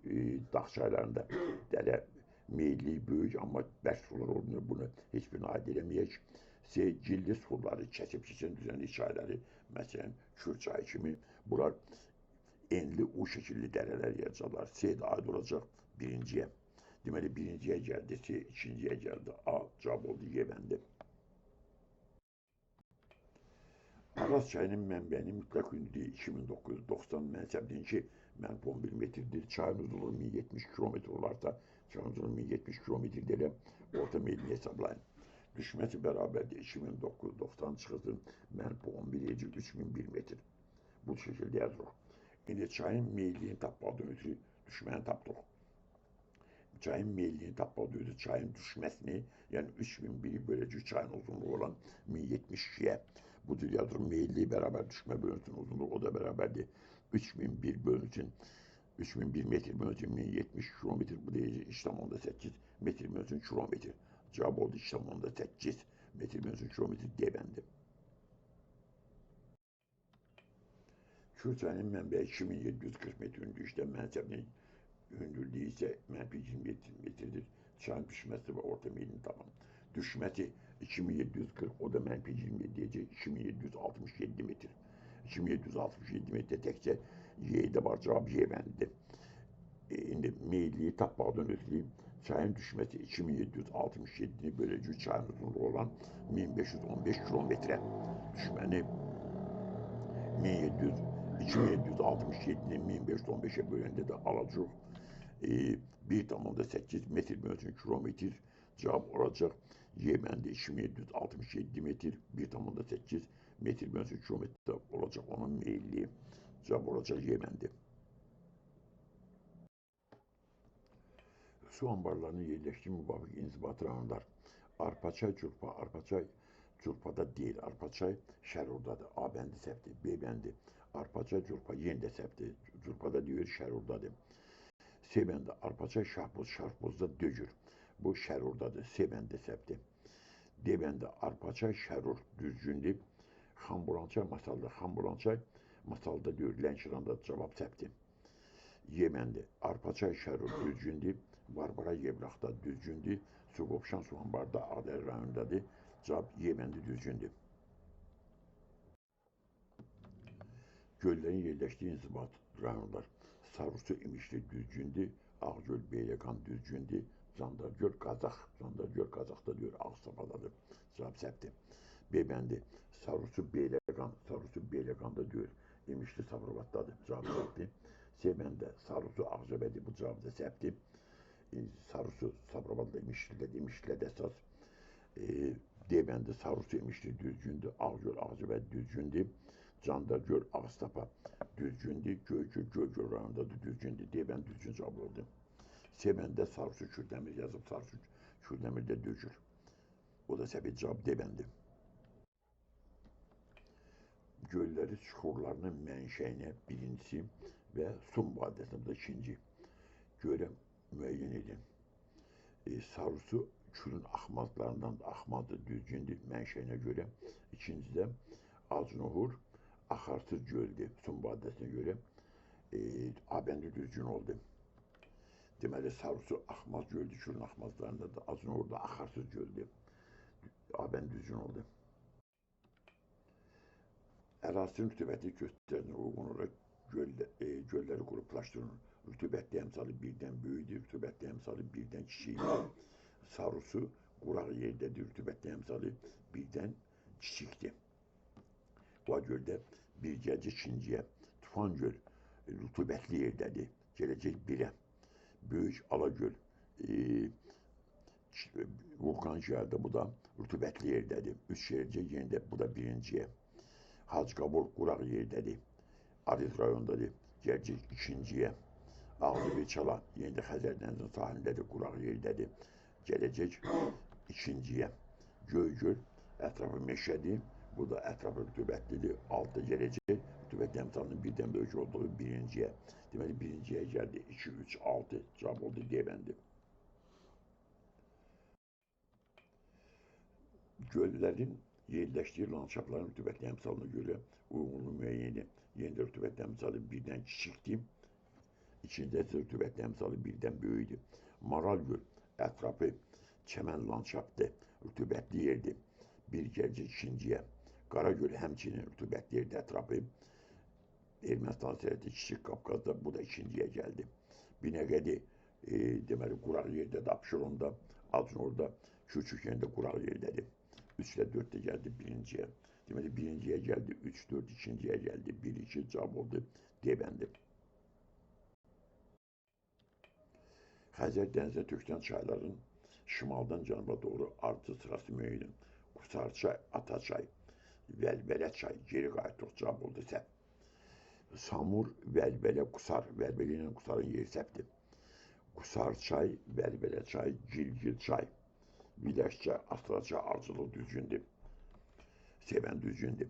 dağ çaylarında dərə meyilliyi böyük, amma bərk sular olmuyor. Bunu heç birinə aid eləməyək. C, gilli suxurları kəsib keçən düzənlik çayları, məsələn, Kür çayı kimi, bunlar enli U şəkilli dərələr yaradacaqlar. C də aid olacaq birinciyə. Deməli, birinciyə gəldi, C ikinciyə gəldi. A cavab oldu, Y bəndi. Araz çayının mənbəyinin mütləq hündürlüyü 2990 mənsəbdir ki, mənfi 11 metrdir. Çayın uzunluğu 1070 kilometr olarsa, çayın uzunluğu 1070 kilometrdir elə orta meylini hesablayın. Düşməsi bərabərdir 2990 çıxılsın, mənfi 11 edəcək 3001 metr. Bu şəkildə yazırıq. İndi çayın meylliyini tapmaqdan ötürü düşməni tapdıq. Çayın meylliyini tapmaqdan ötürü çayın düşməsini, yəni 3001-i böləcək çayın uzunluğu olan 1072-yə. Bu cür yazırıq, meyilliyi bərabər düşmə bölünsün uzunluğu, o da bərabərdir 3001 bölünsün, 3001 metr bölünsün 1070 kilometr, bu deyəcək 2,8 metr bölünsün kilometr. Cavab oldu 2,8 metr bölünsün kilometr D bəndi. Kür çayının mənbəyi 2740 metr hündürlükdə, mənsəbinin hündürlüyü isə mənfi 27 metrdir. Çayın düşməsi və orta meylini tapın. Düşməsi 2740, o da mənfi 27 deyəcək 2767 metr. 2767 metrdə təkcə Y-də var, cavab Y bəndidir. İndi meyilliyi tapmaqdan ötürü çayın düşməsi 2767-ni böləcək çayın uzunluğu olan 1515 kilometrə. Düşməni 2767-ni 1515-ə böləndə də alacaq 1,8 metr bölünsün kilometr. Cavab olacaq Y bəndi 2767 metr, 1,8 metr bölünsün kilometr olacaq onun meyilliyi. Cavab olacaq Y bəndi. Su anbarlarının yerləşdiyi müvafiq inzibati rayonlar. Arpaçay Curpa, Arpaçay Curpada deyil, Arpaçay Şərurdadır. A bəndi səhvdir, B bəndi. Arpaçay Curpa yenə də səhvdir, Curpada deyil, Şərurdadır. C bəndi Arpaçay Şahbuz, Şahbuzda dögür. Bu Şərurdadır, C bəndi səhvdir. D bəndi Arpaçay Şərur düzgündür. Xambulançay Masalda, Xambulançay Masalda deyil, Lənkəranda cavab səhvdir. Y bəndi Arpaçay Şərur düzgündür. Barbara Yevlaxda düzgündür. Suqovşan su anbarda Ağdərə rayonundadır. Cavab Y bəndi düzgündür. Göllərin yerləşdiyi inzibat rayonlar. Sarısu İmişli düzgündür. Ağgöl Beyləqan düzgündür. Candargöl Qazax, Candargöl Qazaxda deyir, Ağstafadadır. Cavab səhvdir. B bəndi Sarısu Beyləqan, Sarısu Beyləqanda deyir, İmişli Sabirabaddadır. Cavab səhvdir. C bəndi Sarısu Ağcabədi, bu cavab da səhvdir. Sarısu Sabirabadda İmişlidə, İmişlidə əsas. D bəndi Sarısu İmişli düzgündür, Ağgöl Ağcabədi düzgündür. Candargöl Ağstafa düzgündür, Göygöl Göygöl rayonundadır, düzgündür. D bəndi düzgün cavab oldu. C bəndə Sarısu Kürdəmir yazıb, Sarısu Kürdəmirdə düzgür. O da səhv cavab D bəndi. Gölləri çuxurlarının mənşəyinə birincisi və su mübadiləsinə bu da ikinci. Görə müəyyən edin. Sarısu Kürün axmazlarından da axmazdır, düzgündür mənşəyinə görə. İkincidə Acınohur axarsız göldür su mübadiləsinə görə. A bəndi düzgün oldu. Deməli, Sarısu axmaz göldür, Kürün axmazlarında da Acınohur da axarsız göldür. A bəndi düzgün oldu. Ərazinin rütubətli göstəricine uyğun olaraq gölləri qruplaşdırın. Rütubətli əmsalı birdən böyükdür, rütubətli əmsalı birdən kiçikdir. Sarısı quraq yerdədir, rütubətli əmsalı birdən kiçikdir. Bu göldə bir gələcək ikinciyə. Tufan göl rütubətli yerdədir, gələcək birə. Böyük Alagöl vulkan gəldi, bu da rütubətli yerdədir. 3 gələcək yenə də bu da birinciyə. Hacıqabul quraq yerdədir, Arid rayondadır, gələcək ikinciyə. Ağzıbirçala yenə də Xəzər dənizinin sahilindədir, quraq yerdədir, gələcək ikinciyə. Göygöl ətrafı meşədir, bu da ətrafı rütubətlidir, 6 gələcək, rütubətli əmsalının birdən böyük olduğu birinciyə. Deməli, birinciyə gəldi, 2, 3, 6 cavab oldu D bəndi. Göllərin yerləşdiyi landşaftların rütubətli əmsalına görə uyğunluğu müəyyən edin. Yenə də rütubətli əmsalı birdən kiçikdir, ikincidə isə rütubətli əmsalı birdən böyükdür. Maralgöl ətrafı çəmən landşaftdır, rütubətli yerdir, bir gələcək ikinciyə. Qaragöl həmçinin rütubətli yerdir ətrafı. Ermənistan sərhədi Kiçik Qafqazda, bu da ikinciyə gəldi. Binəqədi, deməli, quraq yerdədir, Abşeronda, Acın orada, Kürkük yenə də quraq yerdədir. 3 ilə 4 də gəldi birinciyə. Deməli, birinciyə gəldi, 3, 4, ikinciyə gəldi, 1, 2 cavab oldu D bəndi. Xəzər dənizə tökülən çayların şimaldan cənuba doğru ardıcıl sırası müəyyən edin. Qusarçay, Ataçay, Vəlvələ çay, geri qayıtdıq, cavab oldu səhv. Samur, Vəlvələ, Qusar, Vəlvələ ilə Qusarın yeri səhvdir. Qusarçay, Vəlvələ çay, Gilgil çay, Biləşçay, Astraçay, ardıcıllıq düzgündür. Sevən düzgündür.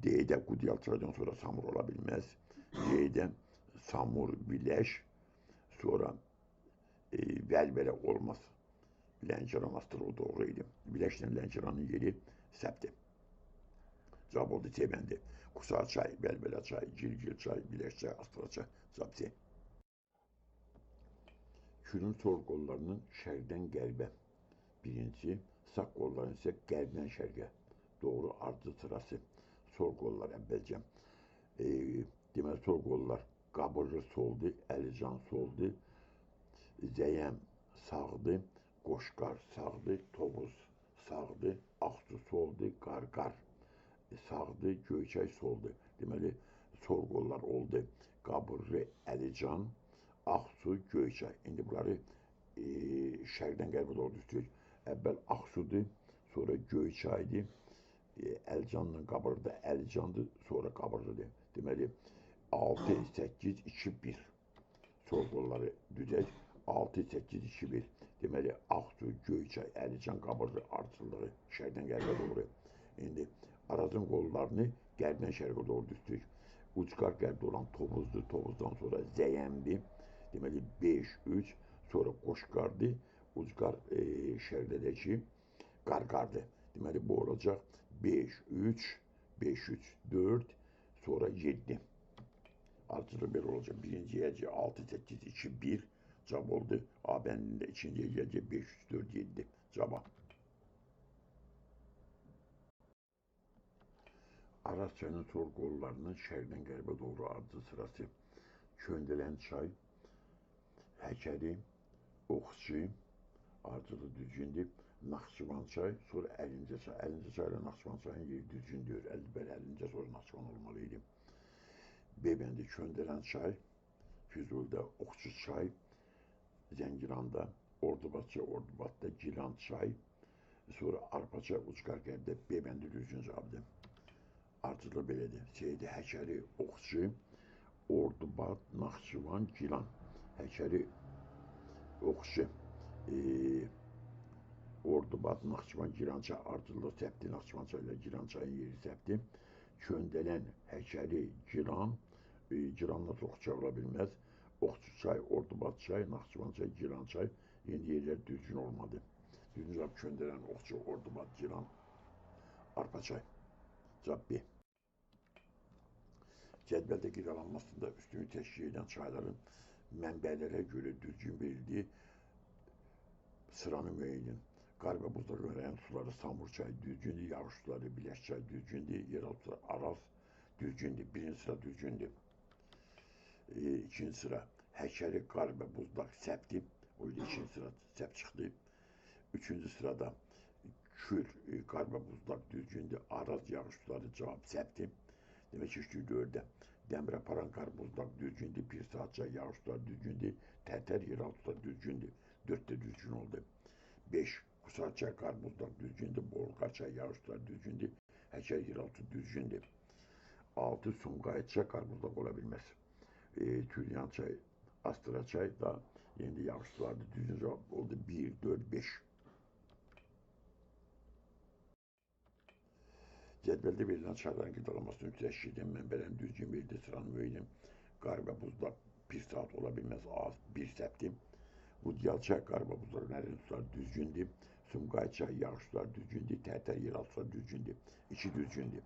D-də Qudyal çaydan sonra Samur ola bilməz. C-də Samur, Biləş, sonra Vəlvələ olmaz. Lənkəran astılı doğru idi. Biləşlə Lənkəranın yeri səhvdir. Cavab oldu C bəndi. Qusar çay, Vəlvələ çay, Gilgil çay, Biləş çay, Astıra çay. Cavab C. Kürün sol qollarının şərqdən qərbə, birinci, sağ qolların isə qərbdən şərqə doğru ardıcıl sırası. Sol qollar əvvəlcə. Deməli, sol qollar Qabırlı soldur, Əlican soldur, Zəyəm sağdır, Qoşqar sağdır, Tovuz sağdır, Ağsu soldur, Qarqar sağdır, Göyçay soldur. Deməli, sol qollar oldu. Qabırlı, Əlican, Ağsu, Göyçay. İndi bunları şərqdən qərbə doğru düzülür. Əvvəl Ağsudur, sonra Göyçaydır, Əlicanla Qabırlıda Əlicandır, sonra Qabırlıdır. Deməli, 6, 8, 2, 1. Sol qolları düzək. 6, 8, 2, 1. Deməli, Ağsu, Göyçay, Əlican, Qabırlı ardıcıllığı şərqdən qərbə doğru. İndi Arazın qollarını qərbdən şərqə doğru düzdük. Ucqar qərbdə olan Tovuzdur, Tovuzdan sonra Zəyəmdir. Deməli, 5, 3, sonra Qoşqardır, Ucqar şərqdəki Qarqardır. Deməli, bu olacaq 5, 3, 5, 3, 4, sonra 7. Ardıcıllıq belə olacaq. Birinciyə gələcək 6, 8, 2, 1 cavab oldu. A bəndində ikinciyə gələcək 5, 3, 4, 7 cavab. Araz çayının sol qollarının şərqdən qərbə doğru ardıcıl sırası. Köndələn çay, Həkəri, Oxçu, ardıcılı düzgündür. Naxçıvan çay, sonra Əlincə çay. Əlincə çay ilə Naxçıvan çayının yeri düzgündür. Əvvəl Əlincə, sonra Naxçıvan olmalı idi. B bəndi Köndələn çay, Füzulidə Oxçu çay, Zəngilanda Ordubad çay, Ordubadda Gilan çay, sonra Arpaçay, Ucqar qərbdə. B bəndi düzgün cavabdır. Ardıcılı belədir. C-də Həkəri, Oxçu, Ordubad, Naxçıvan, Gilan. Həkəri, Oxçu, Ordubad, Naxçıvan, Gilançay ardıcıllıq səhvdir. Naxçıvan çayı ilə Gilan çayının yeri səhvdir. Köndələn, Həkəri, Gilan, Gilandan çox çay ola bilməz. Oxçu çay, Ordubad çay, Naxçıvan çay, Gilan çay. İndi yerlər düzgün olmadı. Düzgün cavab Köndələn, Oxçu, Ordubad, Gilan, Arpaçay. Cavab B. Cədvəldə qeydə alınmasında üstünlük təşkil edən çayların mənbələrə görə düzgün verildiyi sıranı müəyyən edin. Qar və buzla öyrənən suları Samur çayı düzgündür, yağış suları Biləş çayı düzgündür, yeraltı suları Araz, Düzgündür. Birinci sıra düzgündür. İkinci sıra Həkəri, qar və buzlaq səhvdir. O yüzden ikinci sıra səhv çıxdı. Üçüncü sırada Kür, qar və buzlaq düzgündür. Araz yağış suları cavab səhvdir. Demək ki, 4-də Dəmir aparan qar buzlaq düzgündür. Bir saat çay yağış suları düzgündür. Tərtər yeraltı suları düzgündür. 4-də düzgün oldu. 5. Qusar çay qar buzlaq düzgündür. Bolqar çay yağış suları düzgündür. Həkəri yeraltı düzgündür. 6. Sumqayıt çay qar buzlaq ola bilməz. Türyan çay, Astıra çay da yeni yağış sulardı. Düzgün cevap oldu. 1, 4, 5. Cədvəldə verilən çayların qidalanmasını təşkil edən mənbələrin düzgün verildiyi sıranı müəyyən qar və buzlaq 1 saat ola bilməz. Az 1 səhvdir. Qudyal çay, qar və buzlaq nərin suları düzgündür. Sumqayıt çay, yağış suları düzgündür. Tərtər yeraltı suları düzgündür. 2 düzgündür.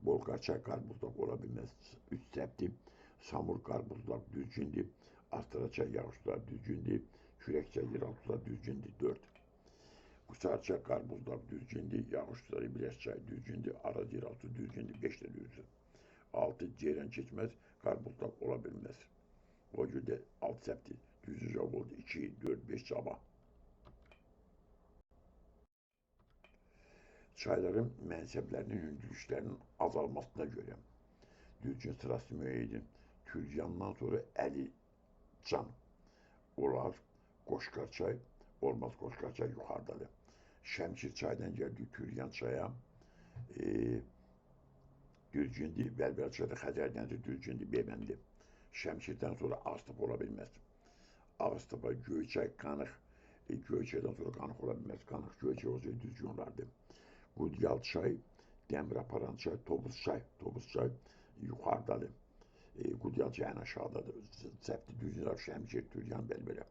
Bolqar çay, qar buzlaq ola bilməz. 3 səhvdir. Samur qar buzlaq düzgündür. Astara çay, yağış suları düzgündür. Kürək çay, yeraltı suları düzgündür. 4. Qusar çay, qar buzlaq düzgündür. Yağış suları, Biləş çay düzgündür. Araz yeraltı düzgündür. 5 də düzdür. 6. Ceyran keçməz, qar buzlaq ola bilməz. O görə də 6 səhvdir. Düzgün cavab oldu. 2, 4, 5 cavab. Çayların mənsəblərinin hündürlüklərinin azalmasına görə düzgün sırası müəyyən edin. Türyandan sonra Əlican olar. Qoşqar çay olmaz. Qoşqar çay yuxarıdadır. Şəmkir çaydan gəldik Türyan çaya. Düzgündür. Bəlbəl çayda Xəzərdəndir. Düzgündür. Bebəndi. Şəmkirdən sonra Ağstafa ola bilməz. Ağstafa, Göyçay, Qanıq. Göyçaydan sonra Qanıq ola bilməz. Qanıq, Göyçay olsaydı düzgün olardı. Qudyal çay, Dəmir aparan çay, Tobuz çay. Tobuz çay yuxarıdadır. Qudyal çay ən aşağıdadır. Səhvdir, düzgün Şəmkir, Türyan, belə-belə.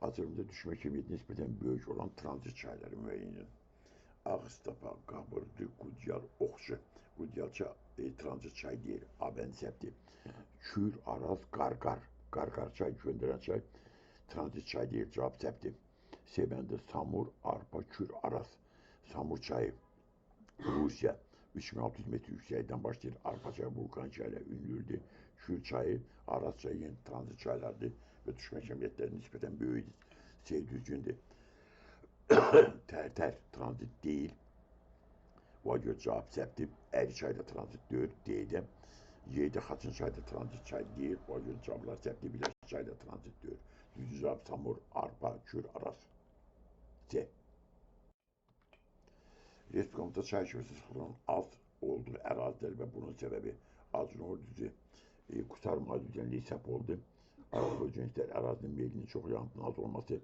Azərbaycanda düşmə kəmiyyəti nisbətən böyük olan tranzit çayları müəyyən edin. Ağstafa, Qabırdı, Qudyal, Oxçu. Qudyal çay tranzit çay deyil. Abənd səhvdir. Kür, Araz, Qarqar. Qarqar çay, Göndərən çay tranzit çay deyil. Cavab səhvdir. Seybəndə Samur, Arpa, Kür, Araz. Samur çayı Rusiya 3600 metr yükseklikdən başlayır. Arpa çayı vulkan çayı ilə ünlüdür. Kür çayı, Araz çayı yeni tranzit çaylardır və düşmə kəmiyyətləri nisbətən böyükdür. C düzgündür. Tərtər tranzit deyil. Ona görə cavab səhvdir. Əri çayı da tranzit deyil. D-də. Y-də Xaçın çayı da tranzit çay deyil. Ona görə cavablar səhvdir. Biləş çayı da tranzit deyil. Düzgün cavab Samur, Arpa, Kür, Araz. C. Respublikamızda çay içməsi sıxlığının az olduğu ərazilər və bunun səbəbi Acınor düzü, Qusar mahalli düzənliyi səhv oldu. Araz ərazinin meylinin çox yanıtının az olması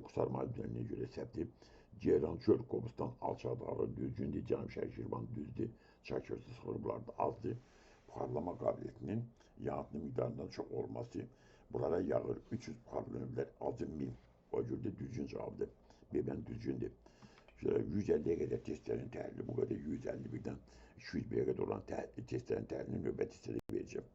Qusar mahalli düzənliyinə görə səhvdir. Ceyran çöl, Qobustan, Alçaq dağları düzgündür. Cənub Şərq Şirvan düzdür. Çay içməsi sıxlığı bunlarda azdır. Buxarlama qabiliyyətinin yanıtının miqdarından çox olması. Bunlara yağır 300 buxarlı növlər, azı 1000. O görə də düzgün cavabdır. B-dən düzgündür. 150'ye qədər testlərin təhlili, bu qədər 151-dən 201'e qədər olan testlərin təhlilini növbəti hissədə verəcəm.